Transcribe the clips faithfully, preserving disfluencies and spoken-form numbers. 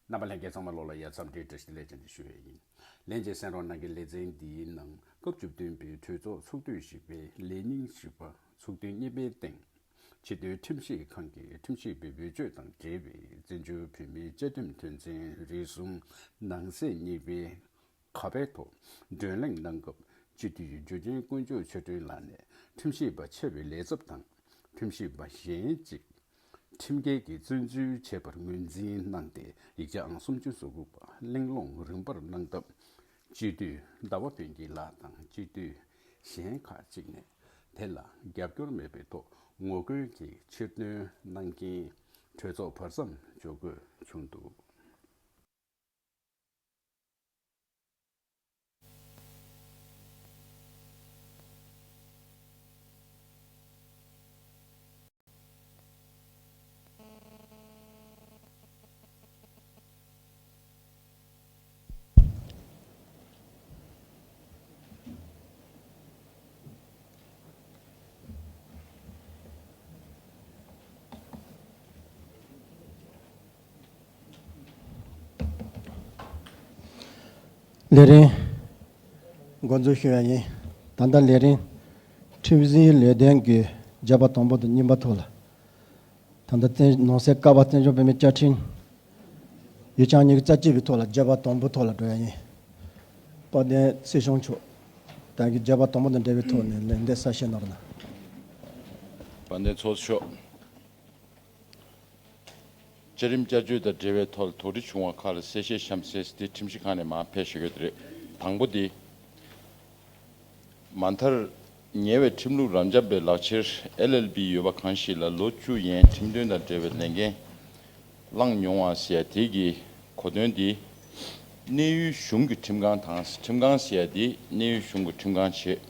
རྣམ་པ་ལྷན་རྒྱས་ཚང་མ་ལོ་ལ་ཡ་འཚམས་འདྲིའི་བཀྲ་ཤིས་བདེ་ལེགས་བྱུང་ཞེས་ཞུ་ཡས་ཡིན། ལན་གཅིག་གསན་རོགས་གནང་གི། ལེ་ཚན་འདིའི་ནང་སྐབས་བཅུ་བདུན་པའི་གྲོས་ཚོགས་ཚོགས་དུས་བཞི་པའི་ལས་ཉིན་བཞི་པ་ཚོགས་ཐུན་གཉིས་པའི་སྟེང་། སྤྱི་འཐུས་ཁྲིམས་ཞིབ་ཁང་གི་ཁྲིམས་ཞིབ་པའི་འོས་ཆོས་དང་འབྲེལ་བའི་བཙན་བྱོལ་བོད་མིའི་བཅའ་ཁྲིམས་དོན་ཚན་རེ་ཟུང་ནང་གསེས་གཉིས་པའི་ཁ་པའི་ཐོག་བགྲོ་གླེང་གནང་སྐབས། སྤྱི་འཐུས་འཇུ་ཆེན་དཀོན་མཆོག་ཆོས་སྒྲོན་ལགས་ནས་ཁྲིམས་ཞིབ་པ་ཆེ་བའི་ལས་ཚབ་དང་ཁྲིམས་ཞིབ་པ་གཞན་གཅིག་ཁྲིམས་འགལ་གྱིས་བཙོན་འཛུལ་བྱས་པར་ངོས་འཛིན་གནང་སྟེ། ཡིག་ཆ་ཨང་སུམ་ཅུ་སོ་དགུ་པ་གླེང་སློང་རིམ་པར་གནང་སྟབས། སྤྱི་འཐུས་ཟླ་བ་དཔལ་སྐྱིད་ལགས་དང་སྤྱི་འཐུས་གཞན་ཁག་ཅིག་ནས་དེ་ལ་རྒྱབ་སྐྱོར་མེད་པའི་ཐོག་ངོ་རྒོལ་གྱིས་ཕྱིར་འདོན་གནང་རྐྱེན། གྲོས་ཚོགས་བར་མཚམས་འཇོག་དགོས་བྱུང་འདུག། ལས་རིམ་འགོ་འཛུགས་ཞུ་ཡ་ཡིན། ད་ལྟ་ལས་རིམ་ཁྲིམས་འཛིན་ལས་དོན་གྱི་བརྗོད་པ་དང་པོ་དང་གཉིས་པ་ཐོག་ལ། ད་ལྟ་བཙན་ནང་སྲིད་ཀ་བ་བཙན་བྱོལ་བོད་མིའི་བཅའ་ཁྲིམས་ཡིག་ཆ་ཉི་ཤུ་རྩ་གཅིག་པའི་ཐོག་ལ་བརྗོད་པ་དང་པོ་ཐོག་ལ་འགྲོ་ཡ་ཡིན། དཔལ་ལྡན་སྲིད་སྐྱོང་མཆོག་ད་གིན་བརྗོད་པ་དང་པོ་དང་འབྲེལ་བའི་ཐོག་ནས་ལན་འདེབས་གསལ་བཤད་གནང་རོགས་གནང་། དཔལ་ལྡན་ཚོགས་གཙོ་མཆོག་བཅའ་ཁྲིམས་བསྐྱར་བཅོས་དང་འབྲེལ་བའི་ཐོག་ལ་དོགས་འདྲི་བྱུང་བ་ཁག་ལ་གསལ་བཤད་གཤམ་གསལ་དེ་ཁྲིམས་ཞིབ་ཁང་ནས་མར་ཕེབས་ཞུ་གི་རེད། དང་པོ་དེ། མ་མཐར་ཉེ་བའི་ཁྲིམས་ལུགས་རབ་འབྱམས་པའི་ལག་ཁྱེར་ཨེལ་ཨེལ་བི་ཡོད་པ་གང་ཞིག་ལ་ལོ་བཅུ་ཡན་ཁྲིམས་དོན་དང་འབྲེལ་བའི་ལས་འགན་བླངས་མྱོང་བ་ཟེར་ཡ་དེ་གི་གོ་དོན་དེ། གནས་ཡུལ་གཞུང་གི་ཁྲིམས་ཁང་དང་། ཁྲིམས་ཁང་ཟེར་ཡ་དེ་གནས་ཡུལ་གཞུང་གི་ཁྲིམས་ཁང་བྱས།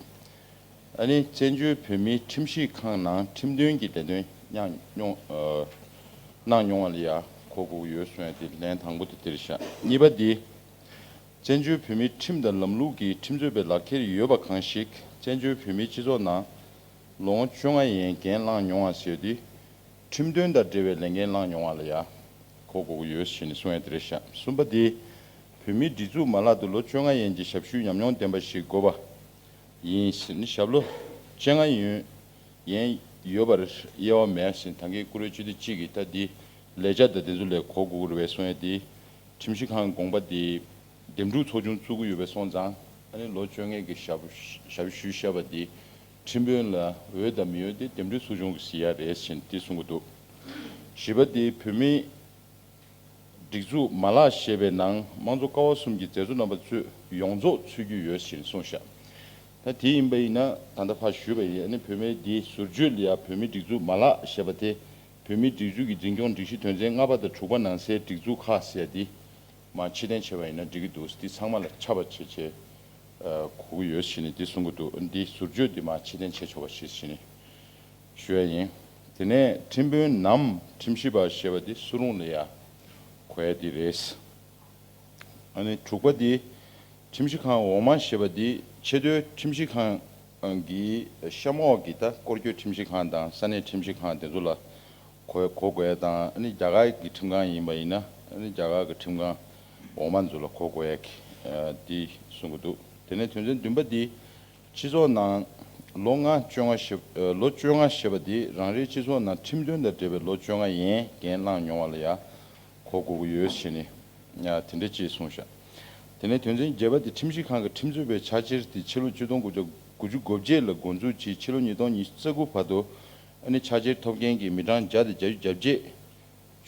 ཨ་ནི་བཙན་བྱོལ་བོད་མིའི་ཁྲིམས་ཞིབ་ཁང་ནང་ཁྲིམས་དོན་གྱི་ལས་དོན་གནང་མྱོང་། ཨ། གནང་མྱོང་བ་ལ་ཡ་གོ་དགོས་ཀྱི་ཡོད་གསུང་ཡ་དེ་ལན་དང་པོ་དེ་དེ་རེད་ཤག། གཉིས་པ་དེ། བཙན་བྱོལ་བོད་མིའི་ཁྲིམས་དང་ལམ་ལུགས་ཀྱི་ཁྲིམས་རྩོད་པའི་ལག་ཁྱེར་ཡོད་པ་གང་ཞིག་བཙན་བྱོལ་བོད་མིའི་སྤྱི་ཚོགས་ནང་ལོ་ངོ་བཅོ་ལྔ་ཡན་འགན་བླངས་མྱོང་བ་ཟེར་དུས། ཁྲིམས་དོན་དང་འབྲེལ་བའི་ལས་འགན་བླངས་མྱོང་བ་ལ་ཡ་གོ་དགོས་ཀྱི་ཡོད་ཞེས་ནས་གསུང་ཡ་དེ་རེད་ཤག། གསུམ་པ་དེ། བོད་མིའི་སྒྲིག་འཛུགས་མ་ལག་ཏུ་ལོ་བཅོ་ལྔ་ཡན་གྱི་ཞབས་ཞུའི་ཉམས་མྱོང་ལྡན་པ་ཞིག་དགོས་པ་ཡིན་ཞེས་ནས། ཞབས་ལོ་བཅོ་ལྔ་ཡན་ཡན་ཡོད་པར་དབྱེ་བ་མེད་ཞེས་ད་གིན་བཀུར་འོས་སྤྱི་འཐུས་གཅིག་གིས་ད་འདི་ལས་བྱ་དང་དེ་ཚོ་ལས་གོ་དགོས་ཀྱི་རེད་པས་གསུང་ཡ་དེ། ཁྲིམས་ཞིབ་ཁང་གི་དགོངས་པ་དེ་འདེམས་སྒྲུག་ཚོགས་ཆུང་བཙུགས་ཀྱི་ཡོད་པའི་སོང་ཙང་། ཨ་ནི་ལོ་བཅོ་ལྔའི་གི་ཞབས་ཞབས་ཞུ་བཞག་པ་དེ་ཁྲིམས་དཔོན་ལ་འོས་དང་མི་འོས་དེ་འདེམས་སྒྲུག་ཚོགས་ཆུང་གིས་གཟིགས་ཡ་རེད་ཟེར་ནས་དེ་གསུང་གི་འདུག། བཞི་པ་དེ་བོད་མིའི་སྒྲིག་འཛུགས་མ་ལག་ཞེས་པའི་ནང་དམངས་གཙོ་ཀ་བ་གསུམ་གྱི་མཛད་གཙོ་རྣམ་པ་ཚོས་ཡོངས་རྫོགས་ཚུད་རྒྱུ་ཡོད་ཟེར་ནས་གསུངས་ཤག། ད་དེ་ཡིན་པ་ཡིན་ན་ད་ལྟ་ཕར་ཞུས་པ་ཡིན། ཨ་ནི་བོད་མིའི་འདི་ཟུར་བརྗོད་ལ་ཡ་བོད་མིའི་སྒྲིག་འཛུགས་མ་ལག་ཞེས་པ་དེ་བོད་མིའི་སྒྲིག་འཛུགས་ཀྱི་འཛིན་སྐྱོང་སྒྲིག་གཞི་དོན་ཚན་ལྔ་པ་དང་དྲུག་པ་ནང་གསལ་སྒྲིག་འཛུགས་ཁག་ཟེར་ཡ་འདི། མར་ཕྱིར་འཐེན་བྱས་པ་ཡིན་ན་འགྲིག་གི་འདུག། འདི་ཚང་མ་ལ་ཁྱབ་པ་བྱེད་ཆེད་གོ་གི་ཡོད་ཟེར་ནས་འདི་གསུང་གི་འདུག། འདི་ཟུར་བརྗོད་འདི་མར་ཕྱིར་འཐེན་བྱེད་ཆོག་པ་ཞིག་ཟེར་ནས་ཞུ་ཡ་ཡིན། དེ་ནས་ཁྲིམས་དཔོན་ནམ་ཁྲིམས་ཞིབ་པ་ཞེས་པ་འདི་སུ་རུང་ལ་ཡ་གོ་ཡ་འདི་རེད། ཨ་ནི་དྲུག་པ་འདི་ཁྲིམས་ཞིབ་ཁང་འོག་མ་ཞེས་པ་འདི་ཆེས་མཐོའི་ཁྲིམས་ཞིབ་ཁང་གི་གཤམ་འོག་གི་ད་སྐོར་སྐྱོད་ཁྲིམས་ཞིབ་ཁང་དང་ས་གནས་ཁྲིམས་ཞིབ་ཁང་དེ་ཚོ་ལ་གོ་གོ་དགོས་ཡ་དང་། ཨ་ནི་རྒྱ་གར་གྱི་ཁྲིམས་ཁང་ཡིན་པ་ཡིན་ན་ཨ་ནི་རྒྱ་གར་གྱི་ཁྲིམས་ཁང་འོག་མ་ཚོ་ལ་གོ་དགོས་ཡ་གི་འདི་གསུང་གི་འདུག། དེ་ནས་དོན་ཚན་བདུན་པ་འདི་སྤྱི་ཚོགས་ནང་ལོ་ལྔ་བཅོ་ལྔ་ཞེས་ལོ་བཅོ་ལྔ་ཞེས་པ་འདི་རང་རེའི་སྤྱི་ཚོགས་ནང་ཁྲིམས་དོན་དང་འབྲེལ་བའི་ལོ་བཅོ་ལྔ་ཡན་འགན་བླངས་མྱོང་བ་ལ་ཡ་གོ་དགོས་ཀྱི་ཡོད་ཟེར་ནས་དེ་འདྲ་ཅེས་གསུངས་ཤག། དེ་ནས་དོན་ཚན་བརྒྱད་པ་དེ་ཁྲིམས་ཞིབ་ཁང་གི་ཁྲིམས་རྩོད་པའི་ཕྱག་འཁྱེར་དེ་ཕྱི་ལོ་ཆིག་སྟོང་དགུ་བརྒྱ་དགུ་བཅུ་གོ་བརྒྱད་ལ་འགོ་འཛུགས་ཀྱིས་ཕྱི་ལོ་ཉིས་སྟོང་ཉི་ཤུ་རྩ་དགུ་བར་དུ་ཨ་ནི་ཕྱག་འཁྱེར་ཐོབ་མཁན་གྱི་མི་གྲངས་བརྒྱ་དང་བརྒྱད་ཅུ་གྱ་བརྒྱད་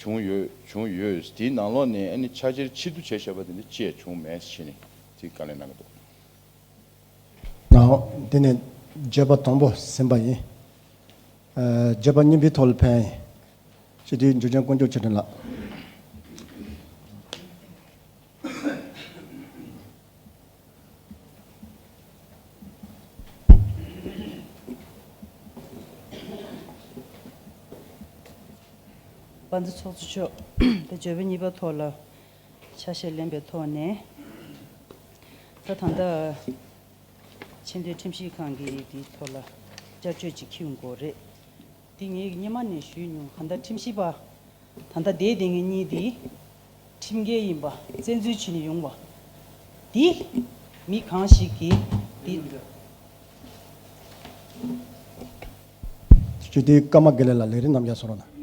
བྱུང་ཡོད་བྱུང་ཡོད། དེའི་ནང་ལོགས་ནས་ཨ་ནི་ཕྱག་འཁྱེར་ཕྱིར་བསྡུ་བྱས་བཞག་པ་དེ་འདྲ་ཅི་ཡང་བྱུང་མེད་ཟེར་ནས་དེ་བཀའ་ལན་གནང་གི་འདུག། ནའོ། དེ་ནས་བརྗོད་པ་དང་པོ་ཟིན་པ་ཡིན། ཨ། བརྗོད་པ་གཉིས་པའི་ཐོག་ལ་ཕན་ཡིན། སྤྱི་འཐུས་འཇུ་ཆེན་དཀོན་མཆོག་ཆོས་སྒྲོན་ལགས། དཔལ་ལྡན་ཚོགས་གཙོ་མཆོག། ད་བརྗོད་པ་གཉིས་པ་ཐོག་ལ་ཆ་ཤས་ལེན་པའི་ཐོག་ནས། ད་ད་ལྟ་ཆེས་མཐོའི་ཁྲིམས་ཞིབ་ཁང་གི་དེའི་ཐོག་ལ་བསྐྱར་བཅོས་ཅིག་འཁྱེར་ཡོང་གི་རེད། དེ་ངས་སྔོན་མ་ནས་ཞུས་མྱོང་། གང་ལྟར་ཁྲིམས་ཞིབ་པ་ད་ལྟ་བསྡད་བསྡད་མཁན་གཉིས་དེ་ ཁྲིམས་འགལ་ཡིན་པ་བཙན་འཛུལ་བྱས་ནས་ཡོང་བ་འདི་མི་གང་ཞིག་གིས་འདི། སྤྱི་འཐུས་ཀརྨ་དགེ་ལེགས་ལགས། ལས་རིམ་རྣམས་ཀྱང་གསུང་རོགས་གནང་།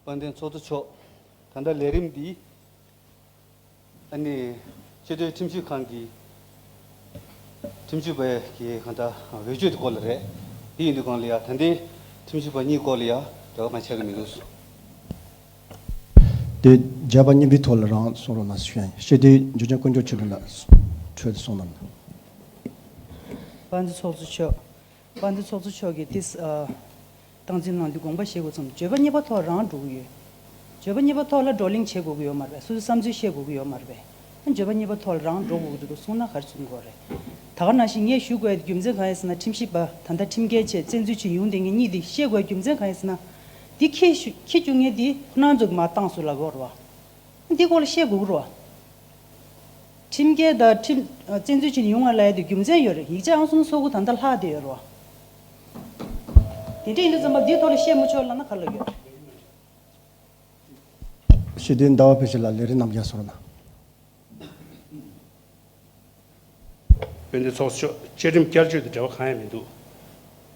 དཔལ་ལྡན་ཚོགས་གཙོ་མཆོག་ད་ལྟ་ལས་རིམ་འདི་ཨ་ནི་སྤྱི་འཐུས་ཁྲིམས་ཞིབ་ཁང་གི་ཁྲིམས་ཞིབ་པའི་གི་གང་ལྟར་འོས་ཆོས་དེ་སྐོར་ལ་རེད། དེ་ཡིན་དུས་གང་ལ་ཡ་ད་ལྟའི་ཁྲིམས་ཞིབ་པ་གཉིས་སྐོར་ལ་ཡ་འབྲེལ་བ་གང་ཆགས་ཀྱི་མི་འདུག་དེ་བརྒྱ་པ་གཉིས་པའི་ཐོག་ལ་རང་གསུང་རོགས་གནང་ཞུ་ཡ་ཡིན། སྤྱི་འཐུས་འབྱོར་ལྡན་དཀོན་མཆོག་ཆོས་སྒྲོན་ལགས་འཕྲོས་ཏེ་གསུང་གནང་། དཔལ་ལྡན་ཚོགས་གཙོ་མཆོག་དཔལ་ལྡན་ཚོགས་གཙོ་མཆོག་གིས་ཏིས་ཨ། སྟངས་འཛིན་གནང་དུས་དགོངས་པ་བཞེས་དགོས་ཙམ། བརྗོད་པ་གཉིས་པ་ཐོག་རང་འགྲོ་གི་ཡོད། བརྗོད་པ་གཉིས་པ་ཐོག་ལ་བགྲོ་གླེང་བྱེད་དགོས་ཀྱི་ཡོད་མ་རེད་པས། སོ་སོའི་བསམ་ཚུལ་བཤད་དགོས་ཀྱི་ཡོད་མ་རེད་པས། ཨ། བརྗོད་པ་གཉིས་པ་ཐོག་ལ་རང་འགྲོ་དགོས་ཀྱི་འདུག་གསུངས་ན་ག་རེ་གསུང་དགོས་རེད། ད་ག་ནང་བཞིན་ངས་ཞུ་དགོས་ཡ་རྒྱུ་མཚན་གང་ཡིན་ཟེར་ན། ཁྲིམས་ཞིབ་པ་ད་ལྟ་ཁྲིམས་འགལ་བྱས་བཙན་འཛུལ་བྱས་ཡོང་བསྡད་མཁན་གཉིས་འདི་བཤད་དགོས་ཡ་རྒྱུ་མཚན་གང་ཡིན་ཟེར་ན། འདི་ཁྱི་ཁྱི་སྐྱོ་ངན་འདི་ཁོ་རང་ཚོ་གིས་མར་བཏང་སོང་ལབ་དགོས་རེད་བ། འདི་སྐོར་ལ་བཤད་དགོས་ཀྱི་རེད་བ། ཁྲིམས་འགལ་དང་ཁྲིམས་ཨ། བཙན་འཛུལ་བྱས་ནས་ཡོང་བ་ལབ་ཡ་དེ་རྒྱུ་མཚན་ཡོད་རེད། ཡིག་ཆ་ཨང་སོ་སོ་སོ་གུ་ད་ལྟ་ལྷག་བསྡད་ཡོད་རེད་བ། དེ་འདྲ་ཡིན་དུས་ཙམ་པ་འདིའི་ཐོག་ལ་བཤད་མི་ཆོག་ལབ་ན་ག་ལ་ཡོད། སྤྱི་འཐུས་ཟླ་བ་ཕུན་ཚོགས་ལགས། ལས་རིམ་རྣམས་ཀྱང་གསུང་རོགས་གནང་། དཔལ་ལྡན་ཚོགས་གཙོ་མཆོག་བཅའ་ཁྲིམས་བསྐྱར་བཅོས་དང་འབྲེལ་བ་གང་ཡང་མི་འདུག་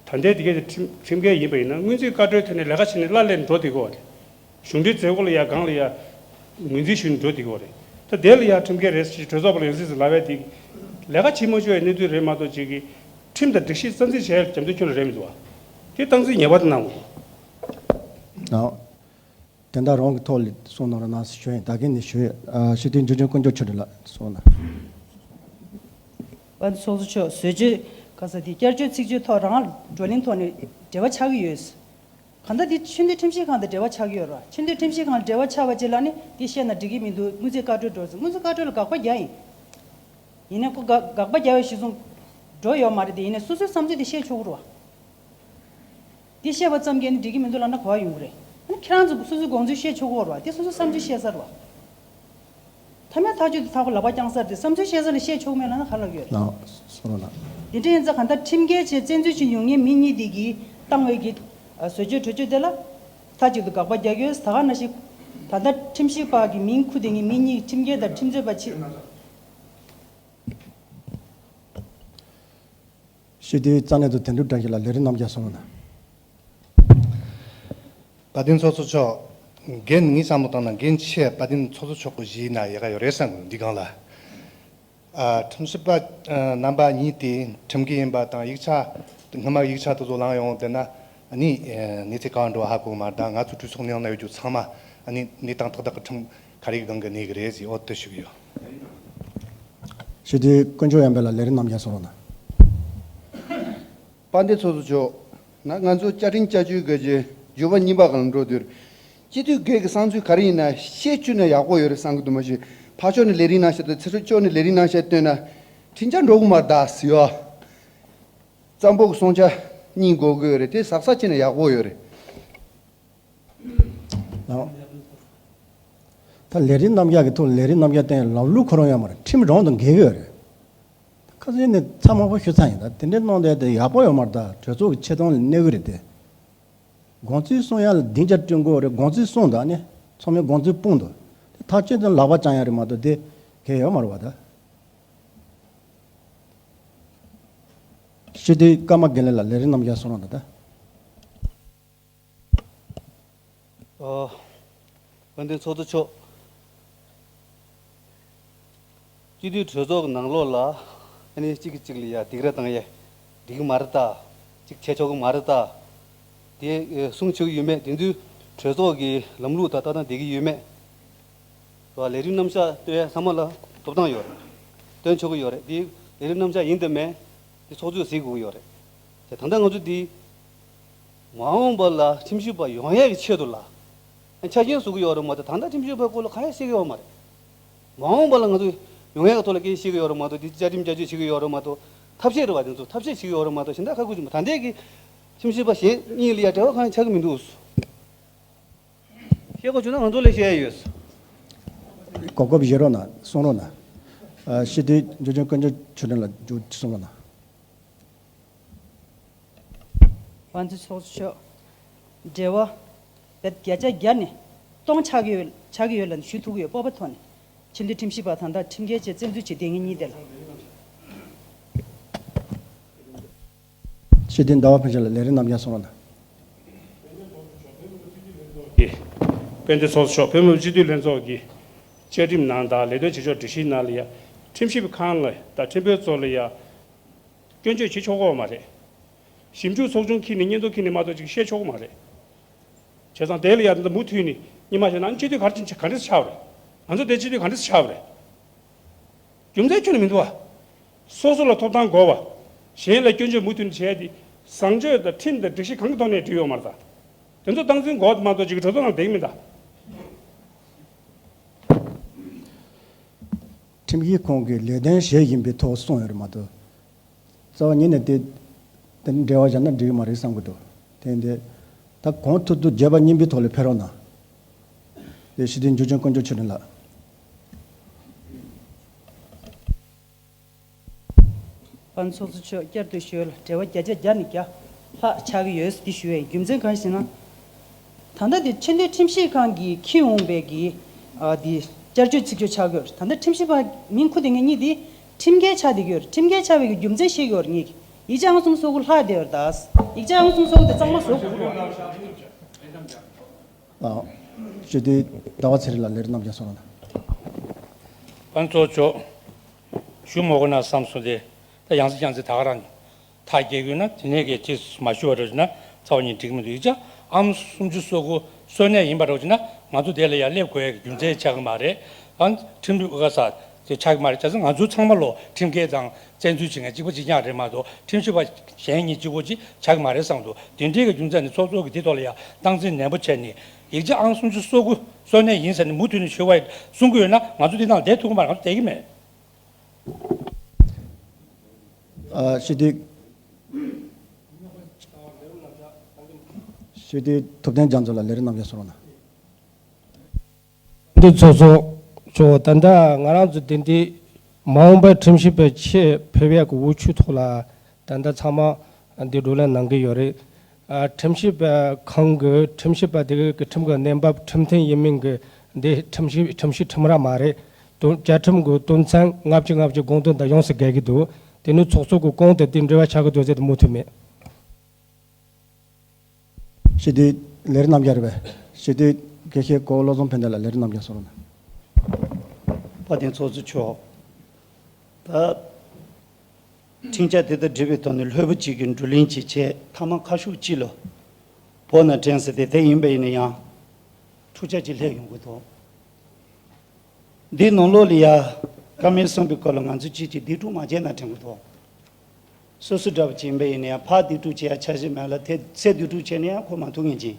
ད་ལྟའི་དེ་གའི་ཁྲིམས་ཁྲིམས་འགལ་ཡིན་པ་ཡིན་ན་སྔོན་རྩིས་བཀའ་འཁྲོལ་ཐོན་ནས་ལས་ཀ་བྱས་ནས་གླ་ལེན་འགྲོ་བསྡད་ཀྱི་ཡོད་རེད། གཞུང་འབྲེལ་མཛད་སྒོ་ལ་ཡ་སྒང་ལ་ཡ་ངོས་འཛིན་ཞུས་ནས་འགྲོ་བསྡད་ཀྱི་ཡོད་རེད། ད་དེ་ལ་ཡ་ཁྲིམས་འགལ་རེད་ཟེར་གྲོས་ཚོགས་པ་ལ་ཡང་སྲིད་ཟེར་ལབ་པའི་དེ་ལས་ཀ་བྱེད་མ་ཆོག་པའི་གནས་ཚུལ་རེད་མ་གཏོགས་ཅིག་གི་ཁྲིམས་དང་སྒྲིག་གཞི་རྩ་འཛིན་བྱས་རྒྱབ་འདེགས་ཁྱོན་ལ་རེད་མི་འདུག་བ། དེ་སྟངས་འཛིན་ངེས་པར་དུ་གནང་དགོས། ཨ། དེ་འདྲ་རང་གི་ཐོག་ལ་གསུང་གནང་རོགས་གནང་ཞུ་ཡིན། ད་གིན་ནས་ཞུ་ཡིན། ཨ། སྤྱི་འཐུས་འབྱོར་ལྡན་དཀོན་མཆོག་ཆོས་སྒྲོན་ལགས་གསུང་གནང་། དཔལ་ལྡན་ཚོགས་གཙོ་མཆོག་བཟོ་བཅོས་ག་ས་དེ་བསྐྱར་བཅོས་ཚིག་བརྗོད་ཐོག་རང་བགྲོ་གླེང་ཐོག་ནས་འབྲེལ་བ་ཆགས་ཀྱི་ཡོད། གང་ལྟར་འདི་ཆོས་འདུལ་ཁྲིམས་ཞིབ་ཁང་དང་འབྲེལ་བ་ཆགས་ཀྱི་ཡོད་རེད་བ། ཆོས་འདུལ་ཁྲིམས་ཞིབ་ཁང་ལ་འབྲེལ་བ་ཆགས་པ་ཅིག་ལ་ནི་འདི་བཤད་ན་འགྲིག་གི་མི་འདུག་སྔོན་རྩིས་བཀའ་འཁྲོལ་འགྲོ་ཟེར། སྔོན་རྩིས་བཀའ་འཁྲོལ་ལ་དགག་པ་རྒྱག་ཡིན། ཡིན་ནའི་ཁོ་དགག་དགག་པ་རྒྱག་པའི་གཞི་བཟུང་འགྲོ་ཡོད་མ་རེད་དེ། ཡིན་ནའི་སོ་སོའི་བསམ་ཚུལ་དེ་བཤད་ཆོག་གི་རེད་བ། དེ་བཤད་པ་ཙམ་གྱིས་ནི་འགྲིག་གི་མི་འདུག་ལབ་ན་ག་པར་ཡོང་གི་རེད། ཨ་ནི་ཁྱེད་རང་ཚོ་སོ་སོའི་དགོངས་ཚུལ་བཤད་ཆོག་གི་རེད་བ། དེ་སོ་སོའི་བསམ་ཚུལ་བཤད་ས་རེད་བ། ཐ་མའི་ཐག་གཅོད་དེ་ཐག་པ་ལག་པ་བརྐྱངས་ས་རེད་དེ། བསམ་ཚུལ་བཤད་ས་ལ་བཤད་ཆོག་མེད་ལབ་ན་ག་ལ་ཡོད། ལགས་སོ་ལགས། དེ་འདྲ་ཡིན་ཙང་གང་ལྟར་ཁྲིམས་འགལ་བྱས་བཙན་འཛུལ་བྱས་ཡོང་མཁན་མི་གཉིས་དེ་གིས་བཏང་བའི་གི་བཟོ་བཅོས་གྲོས་ཆོད་དེ་ལ་མཐའ་གཅིག་ཏུ་དགག་པ་རྒྱག་ཡོད། ད་ག་ནང་བཞིན་ད་ལྟ་ཁྲིམས་ཞིབ་པ་གི་མིང་ཁུར་དེ་གཉིས་མི་གཉིས་ཁྲིམས་འགལ་དང་ཁྲིམས་རྩོད་པ་ཆེད། སྤྱི་འཐུས་རྩ་གནད་དུ་དོན་གྲུབ་བཀྲ་ཤིས་ལགས། ལས་རིམ་རྣམས་ཀྱང་གསུང་རོགས་གནང་། དཔལ་ལྡན་ཚོགས་གཙོ་མཆོག་རྒན་ངས་བསམ་བློ་བཏང་ན་རྒན་ཆེ་དཔལ་ལྡན་ཚོགས་གཙོ་མཆོག་གི་གཞི་ན་ཡག་ག་ཡོད་རེད་བསམ་གི་འདི་སྒང་ལ། ཨ། ཁྲིམས་ཞིབ་པ་ཨ་རྣམ་པ་གཉིས་དེ་ཁྲིམས་འགལ་ཡིན་པ་དང་ཡིག་ཆ་སྔོན་མ་ཡིག་ཆ་དེ་ཚོ་བླངས་ཡོང་དེ་ན་ཨ་ནི་ཨ་གནས་ཚུལ་ག་པར་འགྲོ་ཧ་གོ་གི་མ་རེད། ད་ང་ཚོ་གྲོས་ཚོགས་ནང་ན་ཡོད་རྒྱུ་ཚང་མ་ཨ་ནི་གནས་སྟངས་ཏག་ཏག་གི་ཁྲིམས་ག་རེ་གི་སྒང་གི་གནས་གི་རེད་ཟེར་འོ་དེ་ཞུ་གི་ཡོད། སྤྱི་འཐུས་དཀོན་མཆོག་ཡར་འཕེལ་ལགས། ལས་རིམ་རྣམས་ཀྱང་གསུང་རོགས་གནང་། དཔལ་ལྡན་ཚོགས་གཙོ་མཆོག་ན་ང་ཚོ་བཅའ་ཁྲིམས་བསྐྱར་བཅོས་གལ་ཆེ་བརྗོད་པ་གཉིས་པ་སྒང་ལ་འགྲོ་དུས། སྤྱི་འཐུས་སྒེར་གྱི་བསམ་ཚུལ་ག་རེ་ཡིན་ན་བཤད་བཅུག་ན་ཡག་པོ་ཡོད་རེད་བསམ་གྱི་འདུག་མ་གཞི་ཕར་ཕྱོགས་ནས་ལས་རིམ་གནང་བཤད་དང་ཚུར་ཕྱོགས་ནས་ལས་རིམ་གནང་བཤད་བཏོན་ན་ཁྲིམས་འཆར་འགྲོ་གི་མ་རེད་ད་ཟེར་ཡོད། གཙང་པོ་གི་སྲུང་བྱ་གཉིས་དགོས་ཀྱི་ཡོད་རེད། དེ་གཟབ་གཟབ་བྱས་ན་ཡག་པོ་ཡོད་རེད། ལགས། ད་ལས་རིམ་རྣམ་གཞག་གི་ཐོག་ལས་རིམ་རྣམ་གཞག་བཏོན་ཡ་ལམ་ལུགས་ཁོ་རང་ཡོད་མ་རེད། ཁྲིམས་རང་དང་འགལ་གྱི་ཡོད་རེད། ཁ་སང་ནས་ཚ་མང་པོ་ཞུ་ཚར་ཡིན། ད་དེ་འདྲའི་གནང་བསྡད་དེ་ཡག་པོ་ཡོད་མ་རེད། ད་གྲོས་ཚོགས་ཀྱི་ཆེ་མཐོང་ལ་གནོད་གི་རེད་དེ། དགོངས་ཚུལ་གསུང་ཡ་ལ་སྡིངས་ཆ་བསྐྲུན་དགོས་རེད། དགོངས་ཚུལ་གསུངས་དང་ནི་ཚང་མས་དགོངས་ཚུལ་སྤུངས་འདུག་དེ་ཐག་གཅོད་དང་ལག་པ་བརྐྱང་ཡ་རེད་མ་གཏོགས་དེ་གལ་ཡོད་མ་རེད་བ་ད། སྤྱི་འཐུས་ཀརྨ་དགེ་ལེགས་ལགས། ལས་རིམ་རྣམས་ཀྱང་གསུང་རོགས་གནང་ད། ཨོ། དཔལ་ལྡན་ཚོགས་གཙོ་མཆོག་སྤྱི་འཐུས་གྲོས་ཚོགས་ཀྱི་ནང་ལོགས་ལ་ཨ་ནི་གཅིག་གིས་གཅིག་ལ་ཡ་སྡིགས་ར་བཏང་ཡས་འགྲིག་གི་མ་རེད་ད། གཅིག་བྱས་ཆོག་གི་མ་རེད་ད། དེ་གསུང་ཆོག་གི་ཡོད་མེད། དེ་དུས་གྲོས་ཚོགས་ཀྱི་ལམ་ལུགས་དང་ལྟ་སྟངས་བསྡད་ཀྱི་ཡོད་མེད། ལས་རིམ་རྣམ་གཞག་སྟོན་ཡས་ཚང་མ་ལ་ཐོབ་ཐང་ཡོད་རེད། སྟོན་ཆོག་གི་ཡོད་རེད། དེ་ལས་རིམ་རྣམ་གཞག་ཡིན་དང་མིན་དེ་ཚོགས་གཙོས་གཟིགས་དགོས་ཀྱི་ཡོད་རེད། ད་ལྟ་ང་ཚོ་འདི་མ་འོངས་པ་ལ་ཁྲིམས་ཞིབ་པ་ཡོང་ཡག་གི་ཆེད་དུ་ལ་ཆ་རྐྱེན་བཟོ་གི་ཡོད་རེད་མ་གཏོགས། ད་ལྟ་ཁྲིམས་ཞིབ་པའི་སྐོར་ལ་གང་ཡང་བཤད་ཀྱི་ཡོད་མ་རེད། མ་འོངས་པ་ལ་ང་ཚོ་ཡོང་ཡག་གི་ཐོག་ལ་སྐད་ཆ་བཤད་ཀྱི་ཡོད་རེད་མ་གཏོགས། འདི་བཅའ་ཁྲིམས་བསྐྱར་བཅོས་བྱེད་ཀྱི་ཡོད་རེད་མ་གཏོགས། ཐབས་ཤེས་རེད་བ། དེ་ཚོ་ཐབས་ཤེས་བྱེད་ཀྱི་ཡོད་རེད་མ་གཏོགས། གཞན་དག་ཁ་ཁུ་ཆུ་མ་ད་ལྟའི་གི་ཁྲིམས་ཞིབ་པ་གཞན་གཉིས་ལ་ཡ་འབྲེལ་བ་གང་ཡང་ཆགས་ཀྱི་མི་འདུག་བཤད་དགོས་བྱུང་ན་ང་ཚོ་ལ་བཤད་ཡ་ཡོད། གོ་སྐབས་བཞེས་རོགས་གནང་། གསུང་རོགས་གནང་། ཨ། སྤྱི་འཐུས་འབྱོར་ལྡན་དཀོན་མཆོག་ཆོས་སྒྲོན་ལགས། མཇུག་གསུང་རོགས་གནང་། དཔལ་ལྡན་ཚོགས་གཙོ་མཆོག་འབྲེལ་བ་ བརྒྱ་ཆ་བརྒྱ་ནས་སྟོང་ཆགས་ཀྱི་ཡོད་ཆགས་ཀྱི་ཡོད་ལ་ཞུ་ཐུབ་ཀྱི་ཡོད། སྤོབས་པ་ཐོག་ནས་ཕྱི་འབྲེལ་ཁྲིམས་ཞིབ་པ་དང་ད་ཁྲིམས་འགལ་བྱས་བཙན་འཛུལ་བྱས་བསྡད་མཁན་གཉིས་དེ་ལ། སྤྱི་འཐུས་ཟླ་བ་ཕུན་ཚོགས་ལགས་ལས་རིམ་རྣམས་ཀྱང་གསུང་རོགས་གནང་། དཔལ་ལྡན་ཚོགས་གཙོ་མཆོག་བོད་མི་མང་སྤྱི་འཐུས་ལྷན་ཚོགས་ཀྱི་བཅའ་ཁྲིམས་ནང་དང་ལས་དོན་བྱེད་ཕྱོགས་སྒྲིག་གཞིའི་ནང་ལ་ཡ་ཁྲིམས་ཞིབ་ཁང་ལ་དང་ཁྲིམས་དཔོན་ཚོ་ལ་ཡ་སྐྱོན་བརྗོད་བྱེད་ཆོག་གི་ཡོད་མ་རེད། ཞིབ་འཇུག་ཚོགས་ཆུང་འཁྱེར་ནས་སྙན་ཐོ་འཁྱེར་ནས་མ་གཏོགས་ཅིག་བཤད་ཆོག་གི་མ་རེད། བྱས་ཙང་དེ་ལ་ཡ་མུ་མཐུད་ནས་སྔོན་མ་བྱས་ན་སྤྱི་འཐུས་ག་རེ་ག་འདྲས་ཆགས་པ་རེད། ང་ཚོ་དེ་སྤྱི་འཐུས་ག་འདྲས་ཆགས་པ་རེད། རྒྱུ་མཚན་ཁྱོན་ནས་མི་འདུག་བ། སོ་སོ་ལ་ཐོབ་ཐང་དགོས་པ། གཞན་ལ་སྐྱོན་བརྗོད་མུ་མཐུད་ནས་བྱས་ཏེ་བཟང་སྤྱོད་དང་ཁྲིམས་དང་སྒྲིག་གཞི་གང་གི་ཐོག་ནས་འགྲིག་ཡོད་མ་རེད་ད། དེ་ཚོ་སྟངས་འཛིན་དགོས་མ་གཏོགས་ཅིག་གྲོས་ཚོགས་ནང་བསྡད་ཀྱི་མིན་ད། ཁྲིམས་ཞིབ་ཁང་གི་ལས་དོན་གཞན་ཡིན་པའི་ཐོག་གསུངས་ཡོད་རེད་མ་གཏོགས། རྩ་བ་ཉིད་ནས་དེ་དེ་འབྲེལ་བ་བཞག་ན་འགྲིག་གི་མ་རེད་བསམ་གྱི་འདུག་དེ་འདི་ད་གོང་མཐོ་བསྡུ་བརྒྱད་པ་གཉིས་པའི་ཐོག་ལ་ཕེབས་རོགས་གནང་། དེ་སྤྱི་འཐུས་འཇུ་ཆེན་དཀོན་མཆོག་ཆོས་སྒྲོན་ལགས། པ་ཚོགས་གཙོ་མཆོག་བསྐྱར་དུ་ཞུ་ཡ་ལ་འབྲེལ་བ་བརྒྱ་ཆ་བརྒྱ་ནས་བརྒྱ་ལྷག་ཆགས་ཀྱི་ཡོད་ཟེར་འདི་ཞུ་ཡ་ཡིན། རྒྱུ་མཚན་གང་ཞེ་ན། ད་ལྟ་འདི་ཆེས་མཐོའི་ཁྲིམས་ཞིབ་ཁང་གིས་འཁྱེར་འོང་བའི་གི་ཨ་འདི་བསྐྱར་བཅོས་ཚིག་བརྗོད་ཆགས་ཀྱི་ཡོད་རེད། ད་ལྟ་ཁྲིམས་ཞིབ་པ་མིང་ཁུ་དེ་ངེད་གཉིས་འདི་ཁྲིམས་འགལ་ཆགས་བསྡད་ཀྱི་ཡོད་རེད། ཁྲིམས་འགལ་ཆགས་པའི་གི་རྒྱུ་མཚན་ཤེས་ཀྱི་ཡོད་རེད། ངེད་ཀྱི་ཡིག་ཆ་ཨང་གསུམ་སོ་དགུ་ལྷག་བསྡད་ཡོད་རེད། ད་ཡིག་ཆ་ཨང་གསུམ་སོ་དགུ་དེ་གཙང་མ་བཟོ་དགོས་རེད། ཨ། སྤྱི་འཐུས་ཟླ་བ་ཚེ་རིང་ལགས་ལས་རིམ་རྣམས་ཀྱང་གསུང་རོགས་གནང་། པ་ཚོགས་གཙོ་མཆོག་ཞུ་མ་དགོས་ན་བསམ་སོང་སྟེ། ད་ཡང་སེ་ཡང་སེ་ད་ག་རང་ཐག་བཅད་དགོས་ན་དེ་ནས་གས་དེ་མ་ཞུ་བ་རེད་ན་རྩ་བ་ཉིད་འགྲིག་མི་འདུག་ཡིག་ཆ་ཨང་སུམ་ཅུ་སོ་དགུ་སོ་གནས་ཡིན་པ་རེད་ན་ང་ཚོ་དེ་ལ་ཡར་སླེབས་དགོས་ཡ་གི་རྒྱུ་མཚན་ཆགས་ཀྱི་མ་རེད། ཨང་ཁྲིམས་ལུགས་ཨ་ས་དེ་ཆགས་ཀྱི་མ་རེད། བྱས་ཙང་ང་ཚོ་ཚང་མ་ལོ་ཁྲིམས་འགལ་དང་བཙན་འཛུལ་བྱེད་མཁན་གཅིག་པ་གཅིག་རྐྱང་རེད་མ་གཏོགས་ཁྲིམས་ཞིབ་པ་གཞན་གཉིས་གཅིག་པོ་གཅིག་ཆགས་ཀྱི་མ་རེད་བསམ་འདུག་དེ་འདྲའི་གི་རྒྱུ་མཚན་ནི་ཚོགས་གཙོ་གིས་དེ་ཐོག་ལ་ཡ་སྟངས་འཛིན་ནན་པོ་བྱས་ནས་ཡིག་ཆ་ཨང་སུམ་ཅུ་སོ་དགུ་སོ་གནས་ཡིན་ཟེར་ནས་མུ་མཐུད་ནས་ཞུ་བ་གསུང་གི་ཡོད་ན་ང་ཚོ་འདི་ནང་བསྡད་ཐུབ་ཀྱི་མ་རེད། ང་ཚོ་བསྡད་ཀྱི་མེད། ཨ། སྤྱི་འཐུས། སྤྱི་འཐུས་ཐུབ་བསྟན་རྒྱ་མཚོ་ལགས་ལས་རིམ་རྣམས་ཀྱང་གསུང་རོགས་གནང་། འདི་ཚོགས་གཙོ་མཆོག་ད་ལྟ་ང་རང་ཚོ་འདི་འདི་མ་འོངས་པའི་ཁྲིམས་ཞིབ་པའི་ཆེད་ཕེབས་ཡག་གི་འོས་ཆོས་ཐོག་ལ་ད་ལྟ་ཚང་མ་འདི་བགྲོ་གླེང་གནང་གི་ཡོད་རེད། ཨ། ཁྲིམས་ཞིབ་པ་ཁང་གི་ཁྲིམས་ཞིབ་པ་དེ་གི་ཁྲིམས་ཀྱི་གནས་བབ་ཁྲིམས་མཐུན་ཡིན་མིན་གྱི་འདི་ཁྲིམས་ཞིབ་ཁྲིམས་ཞིབ་ཁྲིམས་ར་མ་རེད། དོན་བཅའ་ཁྲིམས་ཀྱི་དོན་ཚན་ལྔ་བཅུ་ང་བཅུ་དགོངས་དོན་དང་ཡོངས་སུ་འགལ་གྱི་འདུག་དེ་ནི་ཚོགས་གཙོ་གི་སྐོང་དེ་དེ་འབྲེལ་བ་ཆགས་ཀྱི་འདུག་ཟེར་ཏེ་མུ་མཐུད་མེད། སྤྱི་འཐུས་ལས་རིམ་རྣམས་ཀྱང་རེད་པས། སྤྱི་འཐུས་དགེ་བཤེས་གོ་བོ་བློ་བཟང་ཕན་བདེ་ལགས་ལས་རིམ་རྣམས་ཀྱང་གསུང་རོགས་གནང་། དཔལ་ལྡན་ཚོགས་གཙོ་མཆོག་ད་ཁྲིམས་འཆར་དེ་དང་འབྲེལ་བའི་ཐོག་ནས་ལྷོད་པོ་གཅིག་གིས་བགྲོ་གླེང་གཅིག་བྱས་མཐའ་མ་ཁ་ཤུགས་གཅིག་ལ་བོད་ནང་དྲན་ཟེར་ཏེ་དེ་ཡིན་པ་ཡིན་ན་ཡང་འཁྲུག་ཆ་གཅིག་སླེབས་ཡོང་གི་འདུག་འདིའི་ནང་ལོགས་ལ་ཡ་བཀའ་མོལ་གསུངས་པའི་སྐོར་ལ་ང་ཚོ་གཅིག་གཅིག་སྡིགས་སྒྲུབ་མ་བྱས་ན་དྲན་གི་འདུག་སོ་སོ་འདྲ་པོ་ཅིག་ཡིན་པ་ཡིན་ན་ཡང་ཕར་སྡིགས་སྒྲུབ་བྱེད་ཡ་འཆར་གཞི་མེད་ལ་དེ་ཚེ་སྡིགས་སྒྲུབ་བྱས་ན་ཡང་ཁོ་མ་ཐུག་ངེས་ཅིང་།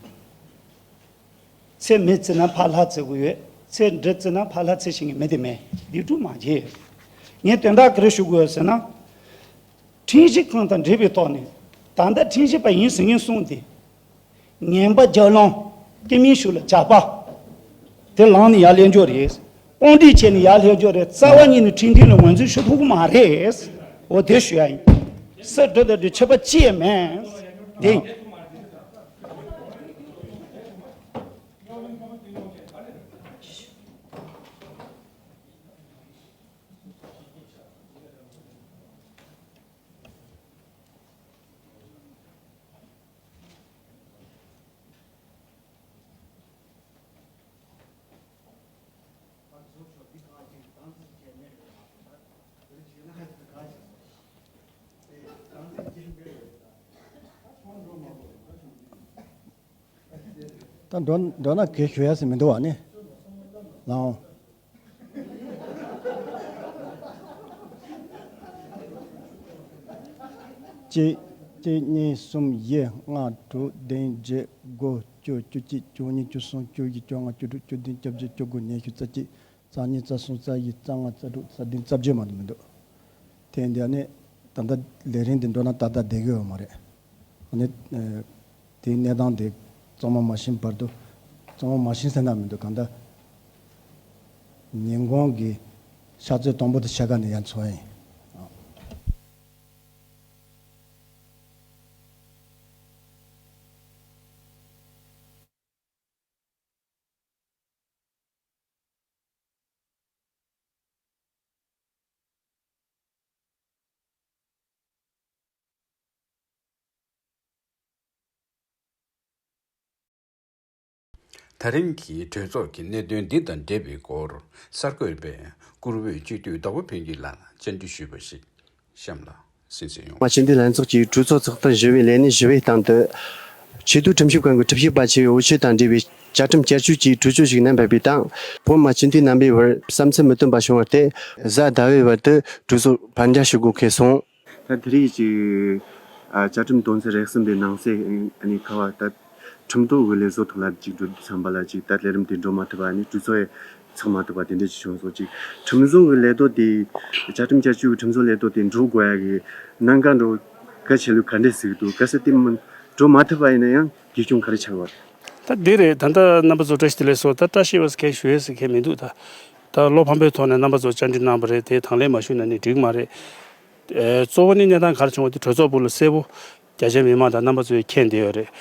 ཚེ་མི་བརྩི་ན་ཕར་ལྷ་བརྩི་དགོས་ཡོད། ཚེ་འདྲེ་བརྩི་ན་ཕར་ལྷ་བརྩི་ཤེས་ངེས་མེད་དེ་མེད། སྡིགས་སྒྲུབ་མ་བྱེད། ངས་དོན་དག་ག་རེ་ཞུ་དགོས་ཟེར་ན། ཁྲིམས་ཞིབ་ཁང་དང་འབྲེལ་བའི་ཐོག་ནས་ད་ལྟ་ཁྲིམས་ཞིབ་པ་ཡིན་ཟེར་མཁན་གསུངས་ཏེ། ངན་པ་རྒྱབ་ལངས་སྐྱེ་དམན་ཤུགས་ལ་ཇག་པ། དེ་ལངས་ནས་ཡར་སླེབས་འགྱོ་རེད། དཔུང་སྒྲིག་བྱས་ནས་ཡར་སླེབས་འགྱོ་རེད། རྩ་བ་ཉིད་ནས་ཁྲིམས་མཐུན་ལ་ངོས་འཛིན་ཞུ་ཐུབ་ཀྱི་མ་རེད། འོ་དེ་ཞུ་ཡ་ཡིན། སུ་འདྲི་དང་འདྲི་ཆོད་པ་ཅི་ཡང་མེད། དེ་ཡིན། ད་འགྲོ་འགྲོ་ན་གས་ཞུ་ཡ་ཟེར་མི་འདུག་བ་ནི། ལའོ། གཅིག་གཅིག་གཉིས་གསུམ་བཞི་ལྔ་དྲུག་བདུན་བརྒྱད་དགུ་བཅུ་བཅུ་གཅིག་བཅུ་གཉིས་བཅུ་གསུམ་བཅུ་བཞི་བཅོ་ལྔ་བཅུ་དྲུག་བཅུ་བདུན་བཅོ་བརྒྱད་བཅུ་དགུ་ཉི་ཤུ་རྩ་གཅིག་རྩ་གཉིས་རྩ་གསུམ་རྩ་བཞི་རྩ་ལྔ་རྩ་དྲུག་རྩ་བདུན་རྩ་བརྒྱད་མ་གཏོགས་མི་འདུག་དེ་འདི་ནི་ད་ལྟ་ལས་རིམ་འདི་འགྲོ་ན་ཏག་ཏག་བསྡད་ཀྱི་ཡོད་མ་རེད། ཨ་ནི། དེའི་གནས་སྟངས་དེ་གཙང་མ་མ་ཤེས་བར་དུ། གཙང་མ་མ་ཤེས་ཟེར་ན་མི་འདུག་གང་ལྟར། ཉིན་གུང་གི་ཕྱག་ཚོད་དང་པོ་དེ་ཕྱེད་ཀ་ནས་ཡར་འཚོགས་ཡིན། ད་རིང་གི་གྲོས་ཚོགས་ཀྱི་གནད་དོན་འདི་དང་འབྲེལ་བའི་སྐོར་གསར་འགོད་པས་བཀུར་འོས་སྤྱི་འཐུས་རྡོ་པོ་ཕུན་སྐྱིད་ལགས་ལ་བཅར་འདྲི་ཞུས་པ་ཞིག་གཤམ་ལ་གསན་གཟིགས་ཡོང་། མ་སྤྱི་འཐུས་ལྷན་ཚོགས་ཀྱི་གྲོས་ཚོགས་ཚོགས་ཐེངས་བཞི་བའི་ལས་གནས་བཞི་པའི་སྟེང་དུ། ཆེས་མཐོའི་ཁྲིམས་ཞིབ་ཁང་གི་ཁྲིམས་ཞིབ་པ་ཆེ་བའི་འོས་ཆོས་དང་འབྲེལ་བའི་བཅའ་ཁྲིམས་བསྐྱར་བཅོས་ཀྱི་གྲོས་ཆོད་ཞིག་གནང་ཕེབས་པའི་སྟེང་། བོད་མི་སྤྱི་འཐུས་རྣམ་པའི་བར་བསམ་ཚུལ་མི་མཐུན་པ་བྱུང་བར་བརྟེན། གཟའ་ཟླ་བའི་བར་དུ་གྲོས་ཚོགས་ཕར་འགྱངས་ཞུ་དགོས་འཁེལ་སོང་། ད་དེ་རིང་གི་ཨ་བཅའ་ཁྲིམས་དོན་ཚན་རེ་གསུམ་པའི་ནང་གསེས་ཨ་ནི་ཁ་བ་ད་ཁྲིམས་ཐོག་གི་ལས་བཟོ་ཐོག་ལ་ཅིག་འགྲོ་དུས་ཙམ་པ་ལ་ཅིག་ད་ལས་རིམ་དེ་འགྲོ་མ་ཐུབ་པ་ཨ་ནི་གྲོས་ཚོགས་ཡི་ཚོགས་མ་ཐུབ་པ་དེ་འདྲ་ཅིག་བྱུང་སོང་། ཅིག་ཁྲིམས་བཟོ་གི་ལས་ཐོག་དེ་བཅའ་ཁྲིམས་བསྐྱར་བཅོས་ཀྱི་ཁྲིམས་བཟོ་ལས་ཐོག་དེ་འགྲོ་དགོས་ཡ་གི་གནད་འགག་འགྲོ་གལ་ཆེ་ལོས་ག་འདྲས་ཟེར་གི་འདུག་གལ་སྲིད་དེ་མ་འགྲོ་མ་ཐུབ་པ་ཡིན་ན་ཡང་འགྲིག་སྐྱོང་ག་རེ་ཆགས་པ་རེད། ད་འདི་རེད། ད་ལྟ་རྣམ་པ་ཚོ་བཀྲ་ཤིས་བདེ་ལེགས་སོ། ད་བཀྲ་ཤིས་པ་ཟེར་མཁན་ཞུ་ཡས་ཟེར་མཁན་མི་འདུག་ད་ད་བློ་ཕམ་པའི་ཐོག་ནས་རྣམ་པ་ཚོ་བཅར་འདྲི་གནང་བ་རེད། དེ་དང་ལེན་མ་ཞུས་ན་ནི་འགྲིག་མ་རེད། ཨེ་གཙོ་བོ་ནི་གནས་སྟངས་ག་རེ་བྱུང་བ་དེ་གྲོས་ཚོགས་སྦུག་ལ་གསལ་པོ་རྒྱ་ཆེའི་མི་མང་དང་རྣམ་པ་ཚོས་མཁྱེན་བསྡད་ཡོད་རེད།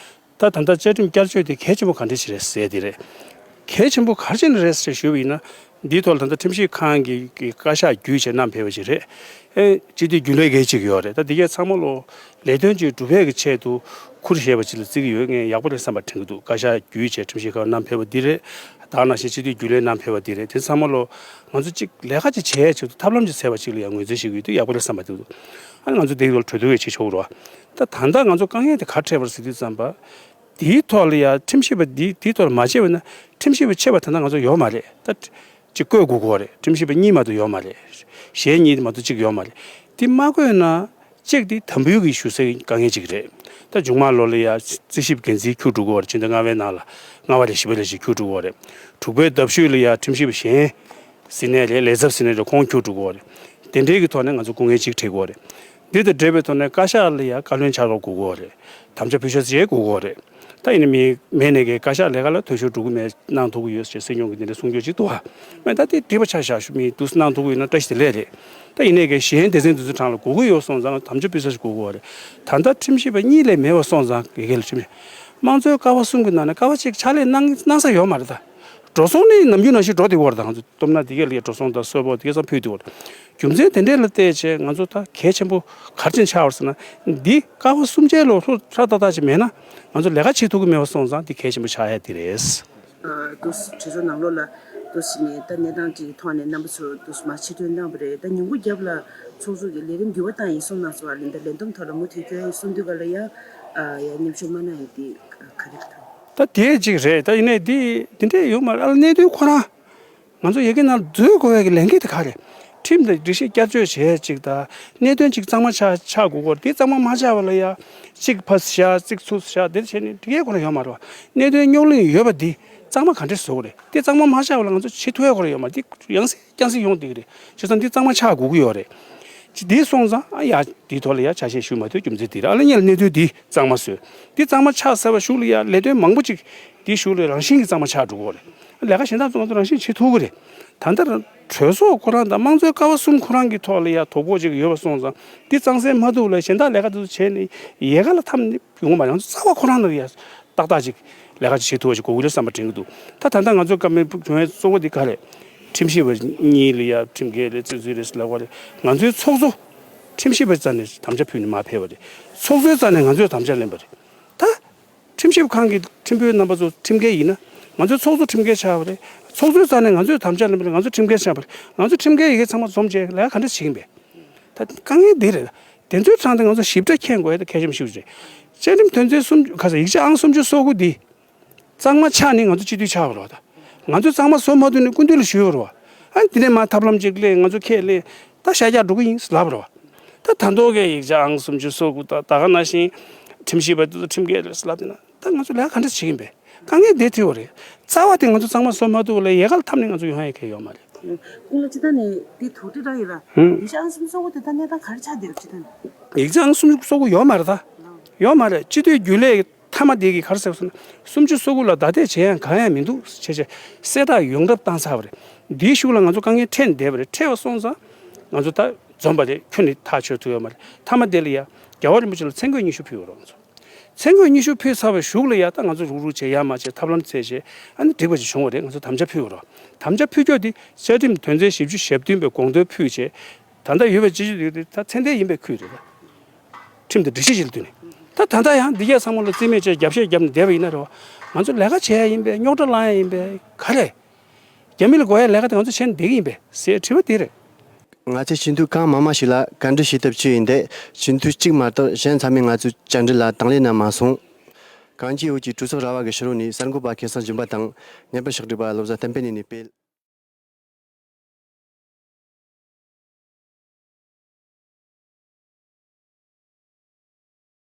ད་ད་ལྟ་བཅའ་ཁྲིམས་བསྐྱར་བཅོས་དེ་གལ་ཆེན་པོ་ག་འདྲ་ཞིག་རེད་ཟེར་དེ་རེད། གལ་ཆེན་པོ་ག་རེ་བྱས་ནས་རེད་ཟེར་ཞུས་པ་ཡིན་ན། འདིའི་ཐོག་ལ་ད་ལྟ་ཁྲིམས་ཞིབ་ཁང་གི་གི་བཀའ་ཤག་བརྒྱུད་བྱས་བསྣམས་ཕེབས་པ་ཞིག་རེད། ཨེ་སྤྱི་འཐུས་རྒྱུན་ལས་འགན་གཅིག་ཡོད་རེད། ད་འདི་གས་ཚང་མ་ལོ་ལས་དོན་གཅིག་སྒྲུབ་ཡས་ཀྱི་ཆེད་དུ་ཁུར་བཞེས་པ་ཅིག་ལ་བརྩི་གི་ཡོད། ངས་ཡག་པོ་རེད་བསམ་པ་དྲན་གྱི་འདུག་བཀའ་ཤག་བརྒྱུད་བྱས་ཁྲིམས་ཞིབ་ཁང་བསྣམས་ཕེབས་པ་འདི་རེད། ད་ནང་བཞིན་སྤྱི་འཐུས་རྒྱུན་ལས་བསྣམས་ཕེབས་པ་འདི་རེད། དེ་ཚང་མ་ལོ་ང་ཚོ་གཅིག་ལས་ཀ་ཅིག་བྱེད་ཡས་ཆེད་དུ་ཐབས་ལམ་ཅིག་འཚོལ་བ་ཅིག་ལ་ཡང་ངོས་འཛིན་བྱེད་ཀྱི་ཡོད་དུས་ཡག་པོ་རེད་བསམ་པ་དྲན་གྱི་འདུག་ཨ་ནི་ང་ཚོ་འདི་ལ་གྲོས་བསྡུར་ཡང་བྱེད་ཆོག་གི་རེད་བ། ད་ད་ལྟ་ང་ཚོ་དཀའ་ངལ་དེ་ག་འཕྲད་པ་རེད་ཟེར་དུས་ཙམ་པ། དེའི་ཐོག་ལ་ཡ་ཁྲིམས་ཞིབ་པ་འདི་དེའི་ཐོག་ལ་མ་བྱས་པ་ན། ཁྲིམས་ཞིབ་པ་ཆེ་བ་ད་ལྟ་ང་ཚོ་ཡོད་མ་རེད། ད་ཅིག་བསྐོས་དགོས་ཀྱི་ཡོད་རེད། ཁྲིམས་ཞིབ་པ་གཉིས་མ་གཏོགས་ཡོད་མ་རེད། གཞན་གཉིས་དེ་མ་གཏོགས་གཅིག་ཡོད་མ་རེད། དེ་མ་བསྐོས་ན་གཅིག་དེ་དམ་འབུལ་གྱི་ཞུ་སའི་དཀའ་ངལ་གཅིག་རེད། ད་མཇུག་མ་ལོ་ལ་ཡ་རྩིས་ཞིབ་འགན་འཛིན་འཁྱུར་འགྲོ་གི་ཡོད་རེད། ཕྱི་ཟླ་ལྔ་པའི་ནང་ལ་ལྔ་པ་ལས་བཞི་པ་ལས་ཅིག་འཁྱུར་འགྲོ་གི་ཡོད་རེད། དྲུག་པའི་ཟླ་བཞུད་ལ་ཡ་ཁྲིམས་ཞིབ་པ་གཞན་ཟིན་ནས་རེད། ལས་ཚབ་ཟིན་ནས་རེད། ཁོང་འཁྱུར་འགྲོ་གི་ཡོད་རེད། དེ་འདྲའི་གི་ཐོག་ནས་ང་ཚོ་སྐུ་ངལ་གཅིག་འཕྲད་ཀྱི་ཡོད་རེད། འདི་དང་འབྲེལ་བའི་ཐོག་ནས་བཀའ་ཤག་ལ་ཡང་བཀའ་བློན་ཕྱག་རོགས་དགོས་ཀྱི་ཡོད་རེད། དམ་བཅའ་ཕུལ་ཤོག་ཅིག་དགོས་ཀྱི་ཡོད་རེད། ད་ཡིན་ན་མི་མེད་ནས་ཀྱི་བཀའ་ཤག་ལས་ཀ་ལ་འཐུས་ཤོར་འགྲོ་གི་མེད། གནང་ཐུབ་ཀྱི་ཡོད་ཅེས་སྲིད་སྐྱོང་གིས་འདི་འདྲའི་གསུང་ཆོས་ཅིག་འདུག་ཨ། མེད་ད་དེ་འགྲིག་པ་ཆགས་བཞག་ཞུ། མི་འདུག་སེ་གནང་ཐུབ་ཀྱི་ཡོད་ན་བཀྲ་ཤིས་བདེ་ལེགས་རེད། ད་ཡིན་ནས་ཀྱི་གཞན་སྡེ་ཚན་དེ་ཚོ་གྲངས་ལ་དགོས་ཀྱི་ཡོད་སོང་ཙང་དམ་བཅའ་ཕུལ་ས་ཞིག་དགོས་ཀྱི་ཡོད་རེད། ད་ལྟ་ཁྲིམས་ཞིབ་པ་གཉིས་ལས་མེད་པ་སོང་ཙང་དགེ་རྒན་ལ་ཁྲིམས་ཞིབ་དམངས་གཙོའི་ཀ་བ་གསུམ་གྱི་ནང་ནས་ཀ་བ་གཅིག་ཕྱག་ལས་གནང་གནང་ས་ཡོད་མ་རེད། ད་འགྲོ་སོང་ནི་ནམ་རྒྱུན་ནང་བཞིན་འགྲོ་བསྡད་ཀྱི་ཡོད་རེད། ད་ང་ཚོ་སྟོབས་ན་དེ་གས་ལ་ཡ་འགྲོ་སོང་དང་གསོལ་ཕོགས་དེ་གས་ཚང་ཕུལ་བསྡད་ཡོད་རེད། རྒྱུ་མཚན་དེ་འདྲས་ལ་བལྟས་བྱས་ང་ཚོ་ད་གལ་ཆེན་པོ་ག་རེ་བྱས་ནས་ཆགས་པ་རེད་ཟེར་ན། འདི་ཀ་བ་གསུམ་ཆའི་ལོ་ཧྲོ་ཧྲ་ཏག་ཏག་ཅིག་མེད་ན་ང་ཚོ་ལས་ཀ་བྱེད་ཐུབ་ཀྱི་མེད་པ་སོང་ཙང་འདི་གལ་ཆེན་པོ་ཆགས་ཡ་འདི་རེད། ཨ་དུས་གྲོས་ཚོགས་ནང་ལོགས་ལ་དུས་ནས་ད་གནས་སྟངས་དེའི་ཐོག་ནས་རྣམ་པ་ཚོ་དུས་མ་ཕྱིར་ཐོན་གནང་བ་རེད། ད་ཉིན་གུང་རྒྱབ་ལ་ཚོགས་གཙོ་གིས་ལས་རིམ་འགྱུར་བ་བཏང་ཡིན་གསུངས་གནང་སོང་བ་ལ། འདི་ལས་བསྡོམས་ཐོག་ལ་མུ་མཐུད་སྐྱོན་གསུང་དུས་ག་ལ་ཡ་ཨ་ཡ་མཉམ་ཞུགས་མ་གནང་ཡ་དེ་ག་རེ་ག་ད་དེ་གཅིག་རེད། ད་ཡིན་ནའི་འདི་འདི་འདྲས་ཡོད་མ་རེད། ཨ་ལ་གནད་དོན་ཁོ་རང་། ང་ཚོ་ཡ་གི་ནང་འཛུལ་དགོས་པའི་གི་ལས་འགན་དེ་ག་རེད། ཁྲིམས་དང་སྒྲིག་གཞི་བསྐྱར་བཅོས་བྱེད་ཅིག་དང་གནད་དོན་ཅིག་གཙང་མ་ཆགས་ཆགས་དགོས་ཀྱི་ཡོད་རེད། དེ་གཙང་མ་མ་ཆགས་པ་ལ་ཡ་གཅིག་ཕར་བཞག་གཅིག་ཚུར་བཞག་དེ་བྱས་ནས་འགྲིག་ཡས་ཁོ་རང་ཡོད་མ་རེད་བ། གནད་དོན་རྙོག་གླེང་ཡོད་པ་འདི་གཙང་མ་ག་འདྲས་བཟོ་དགོས་རེད། དེ་གཙང་མ་མ་ཆགས་པ་ལ་ང་ཚོ་བྱེད་ཐུབ་ཡས་ཁོ་རང་ཡོད་མ་རེད། དེ་ཡང་སེ་རྐྱང་སེ་ཡོང་བསྡད་ཀྱི་རེད། བྱས་ཙང་འདི་གཙང་མ་ཆགས་དགོས་ཀྱི་ཡོད་རེད། ཅི་འདི་སོང་ཙང་ཨ་ཡ་འདིའི་ཐོག་ལ་ཡ་ཆ་ཤས་ཞུ་མ་ཐུབ། རྒྱུ་མཚན་འདི་རེད། ཨ་ལ་གཉིས་ལ་གནད་དོན་འདི་གཙང་མ་བཟོས། འདི་གཙང་མ་ཆགས་ཚར་བ་གཞུག་ལ་ཡ་ལས་དོན་མང་པོ་ཅིག་འདི་གཞུག་ལ་རང་བཞིན་གྱིས་གཙང་མ་ཆགས་འགྲོ་གི་རེད། ལས་ཀ་གཞན་དག་ཚོ་ང་ཚོ་རང་བཞིན་བྱེད་ཐུབ་ཀྱི་རེད། ད་ལྟ་གྲོས་ཚོགས་ཁོ་རང་དང་དམངས་གཙོའི་ཀ་བ་གསུམ་ཁོ་རང་གི་ཐོག་ལ་ཡ་དོ་ཕོག་ཅིག་ཡོད་པ་སོང་ཙང་འདི་གཙང་སེལ་མ་ཐུབ་ལ་གཞན་དག་ལས་ཀ་དེ་ཚོ་བྱས་ནས་ཡལ་ག་ལ་འཐམས་ནས་ཡོང་གི་མ་རེད། ང་ཚོ་རྩ་བ་ཁོ་རང་ལ་ཡ་ཏག་ཏག་ཅིག་ལས་ཀ་ཅིག་བྱེད་ཐུབ་པ་ཅིག་དགོས་ཀྱི་རེད་བསམ་པ་དྲན་གྱི་འདུག་ད་ད་ལྟ་ང་ཚོ་བཀའ་མོལ་བྱུང་བའི་གཙོ་བོ་འདི་ག་རེད། ཁྲིམས་ཞིབ་པ་གཉིས་ལ་ཡ་ཁྲིམས་འགལ་རེད་བཙོན་འཛུལ་རེད་ཟེར་ལབ་པ་རེད། ང་ཚོའི་ཚོགས་གཙོ་ཁྲིམས་ཞིབ་པ་རྩ་ནས་དམ་བཅའ་ཕུལ་ནས་མར་ཕེབས་པ་རེད། ཚོགས་གཙོའི་རྩ་ནས་ང་ཚོས་དམ་བཅའ་ལེན་པ་རེད། ད་ཁྲིམས་ཞིབ་ཁང་གི་ཁྲིམས་དཔོན་རྣམ་པ་ཚོ་ཁྲིམས་འགལ་ཡིན་ན་ང་ཚོའི་ཚོགས་གཙོ་ཁྲིམས་འགལ་ཆགས་པ་རེད། ཚོགས་གཙོའི་རྩ་ནས་ང་ཚོས་དམ་བཅའ་ལེན་པ་རེད། ང་ཚོ་ཁྲིམས་འགལ་ཆགས་པ་རེད། ང་ཚོ་ཁྲིམས་འགལ་ཡི་གེ་ཚང་མ་འཛོམས་བྱས་ལས་ཀ་ག་འདྲ་བྱེད་ཀྱིན་པས། ད་དཀའ་ངལ་འདི་རེད། དེ་ཚོའི་གྲས་དེ་ང་ཚོ་ཞིབ་ཕྲ་མཁྱེན་དགོས་ཡ་དེ་གལ་ཆེན་པོ་ཞིག་རེད། བཅའ་ཁྲིམས་དོན་ཚན་སུམ་ཁ་ས་ཡིག་ཆ་ཨང་སུམ་ཅུ་སོ་དགུ་འདི་གཙང་མ་ཆགས་ནས་ང་ཚོ་སྤྱི་འཐུས་ཆགས་པ་རེད་བ། ད་ང་ཚོ་གཙང་མ་བཟོ་མ་ཐུབ་ནས་སྐུ་མདུན་ལ་ཞུས་པ་རེད་བ། ཨ་ནི་དེ་ནས་མར་ཐབས་ལམ་ཅིག་གླེང་། ང་ཚོ་ཁས་ལེན་ད་ཤར་རྒྱག་འགྲོ་གི་ཡིན་ལབ་པ་རེད་བ། ད་ད་མདོ་གི་ཡིག་ཆ་ཨང་སུམ་ཅུ་སོ་དགུ་ད་ད་ག་ནང་བཞིན་ཁྲིམས་ཞིབ་པ་དེ་ཚོ་ཁྲིམས་འགལ་རེད་ལབ་བསྡད་ན། ད་ང་ཚོ་ལས་ཀ་ག་འདྲ་བྱེད་ཀྱིན་པས། དཀའ་ངལ་འདི་འཕྲད་པ་རེད། རྩ་བ་དེ་ང་ཚོ་གཙང་མ་བཟོ་མ་ཐུབ་ལ་ཡལ་ག་ལ་འཐམས་ནས་ང་ཚོ་ཡོང་ཡ་གང་ཡང་ཡོད་མ་རེད། ཀུན་ལ་ཅི་ད་ནི་དེ་དོགས་འདྲི་ར་ཡིན་ལ། ཧུམ། ཡིག་ཆ་ཨང་སུམ་ཅུ་སོ་དགུ་དེ་ད་གནས་སྟངས་ག་རེ་ཆགས་བསྡད་ཡོད་ཅི་ད་ནི། ཡིག་ཆ་ཨང་སུམ་ཅུ་སོ་དགུ་ཡོད་མ་རེད་ད། ཡོད་མ་རེད། སྤྱི་འཐུས་རྒྱུན་ལས་མཐའ་མ་དེ་གི་ག་རེ་ཟེར་སོང་ན་སུམ་ཅུ་སོ་དགུ་ལ་བརྡ་སྤྲོད་བྱེད་ཡ་གང་ཡང་མི་འདུག་བྱས་བྱས་གསལ་བསྒྲགས་ཡོངས་གྲགས་བཏང་ཚར་བ་རེད། འདིའི་གཞུག་ལ་ང་ཚོ་དཀའ་ངལ་འཕྲད་བསྡད་པ་རེད། འཕྲད་པ་སོང་ཙང་ང་ཚོ་ད་འཛོམས་པ་རེད། ཁྱོན་ནས་ཐག་ཆོད་ཐུབ་ཡོད་མ་རེད། མཐའ་མ་དེ་ལ་ཡ་རྒྱལ་བ་རིན་པོ་ཆེ་ལ་མཚན་བཀོད་སྙན་ཞུ་ཕུལ་ཡོད་རེད་ང་ཚོ། མཚན་བཀོད་སྙན་ཞུ་ཕུལ་ཚར་བའི་གཞུག་ལ་ཡ་ད་ང་ཚོ་རུག་རུག་བྱས་ཡར་མར་བྱས་ཐབས་ལམ་བཙལ་བྱས་ཨ་ནི་འགྲིག་པ་ཅིག་བྱུང་བ་རེད། ང་ཚོ་དམ་བཅའ་ཕུལ་བ་རེད། དམ་བཅའ་ཕུལ་ཕྱོགས་དེ་བཅའ་ཁྲིམས་དོན་ཚན་བཞི་བཅུ་ཞེ་བདུན་པའི་དགོངས་དོན་ཕུལ་བྱས་ད་ལྟ་ཡོད་པའི་སྤྱི་སྤྱོད་དེ་ད་ཚད་ལྡན་ཡིན་པའི་ཁུལ་རེད། ཁྲིམས་དང་སྒྲིག་གཞི་ཅིག་ལ་བསྟུན་ནས་ད་ད་ལྟ་ཡང་འདི་གས་ཚང་མ་ལ་རྩིས་མེད་བྱས་རྒྱབ་བཤད་བརྒྱབ་ནས་བསྡད་པ་ཡིན་ན་རེད་བ། ང་ཚོ་ལས་ཀ་བྱེད་ཡ་ཡིན་པས། རྙོག་དྲ་ལངས་ཡ་ཡིན་པས། ག་རེ། རྒྱ་མི་ལ་དགོས་ཡ་ལས་ཀ་དེ་ང་ཚོ་བྱས་ན་བསྡད་ཀྱི་ཡིན་པས་ཟེར་དྲི་བ་དེ་རེད། ང་ཚོས་སྤྱི་འཐུས་གང་མང་མང་ཞིག་ལ་བཀའ་འདྲི་ཞུ་ཐབས་བྱས་ཡིན་ཏེ། སྤྱི་འཐུས་གཅིག་མ་གཏོགས་གཞན་ཚང་མས་ང་ཚོའི་བཅར་འདྲི་ལ་དང་ལེན་གནང་མ་སོང་། གངས་ཅན་ཡུལ་གྱི་གྲོས་ཚོགས་ར་བ་གི་ཕྱི་རོལ་ནས་གསར་འགོད་པ་སྐལ་བཟང་སྦྱིན་པ་དང་། ཉན་པ་ཕྱག་བྲིས་པ་བློ་བཟང་བསྟན་འཕེལ་གཉིས་ནས་སྤེལ།